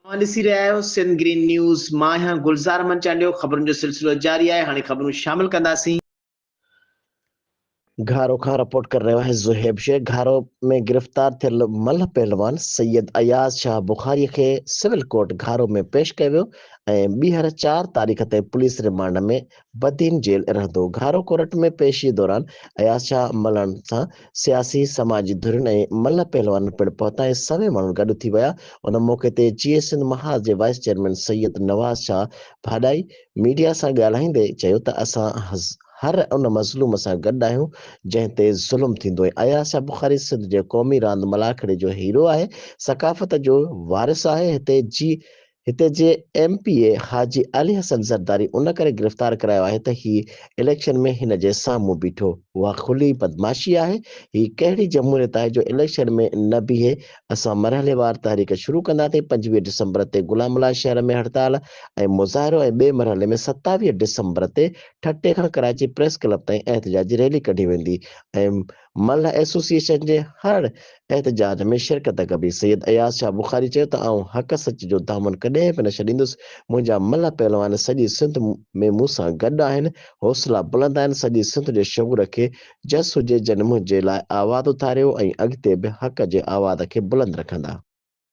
اوهان ڏسي رهيا آهيو سنڌ گرين نيوز، مان آهيان گلزار احمد چانڊيو، خبرن جو سلسلو جاري آهي، هاڻي خبرون شامل ڪنداسين. گهارو کان رپورٽ ڪري رهيو آهي زوهيب شيخ، گهارو ۾ گرفتار ٿيل ملهه پهلوان سيد اياز شاهه بخاري کي سول ڪورٽ گهارو ۾ پيش ڪيو ويو ۽ ٻيهر چار تاريخ تائين پوليس رمانڊ ۾ بدين جيل رهندو. گهارو ڪورٽ ۾ پيشي دوران اياز شاهه ملڻ سان سياسي، سماجي ڌرين ۽ ملهه پهلوانن پڻ پهتا ۽ سوين ماڻهن گڏ ٿي ويا. ان موقعي تي جيئي سنڌ محاذ جي vice chairman Syed Nawaz Shah Bhadai media سان ڳالهائيندي چيو ته اسان هر ان مظلوم سان گڏ آهيون جنهن تي ظلم ٿيندو ۽ اياز شاهه بخاري سنڌ جي قومي راند ملاکڙي جو هيرو آهي، ثقافت جو وارث آهي، هتي جي هتي جي M P A Haji Ali Hassan Zardari ان ڪري گرفتار ڪرايو آهي ته هي اليڪشن ۾ هن جي سامهون بيٺو. اها کلي بدمعاشي آهي. هي ڪهڙي جمهوريت آهي جو اليڪشن ۾ نه بيهي. اسان مرحليوار تحريڪ شروع ڪنداسين. 25 ڊسمبر تي غلام الله شهر ۾ هڙتال ۽ مظاهرو ۽ ٻئي مرحلي ۾ 27 ڊسمبر تي ٺٽي کان ڪراچي پريس ڪلب تائين احتجاجي ريلي ڪڍي ويندي ۽ ملهه ايسوسيئيشن جي هر احتجاج ۾ شرڪت ڪبي. سيد اياز شاهه بخاري چيو ته آئون حق سچ جو دامن ڪڏهن به نه ڇڏيندس، منهنجا ملهه پهلوان سڄي سنڌ ۾ مون سان گڏ آهن، حوصلا بلند آهن، سڄي سنڌ جي شعور کي جس هجي جن منهنجي لاء آواز اٿاريو ۽ اڳتي به حق جي آواز کي بلند رکندا.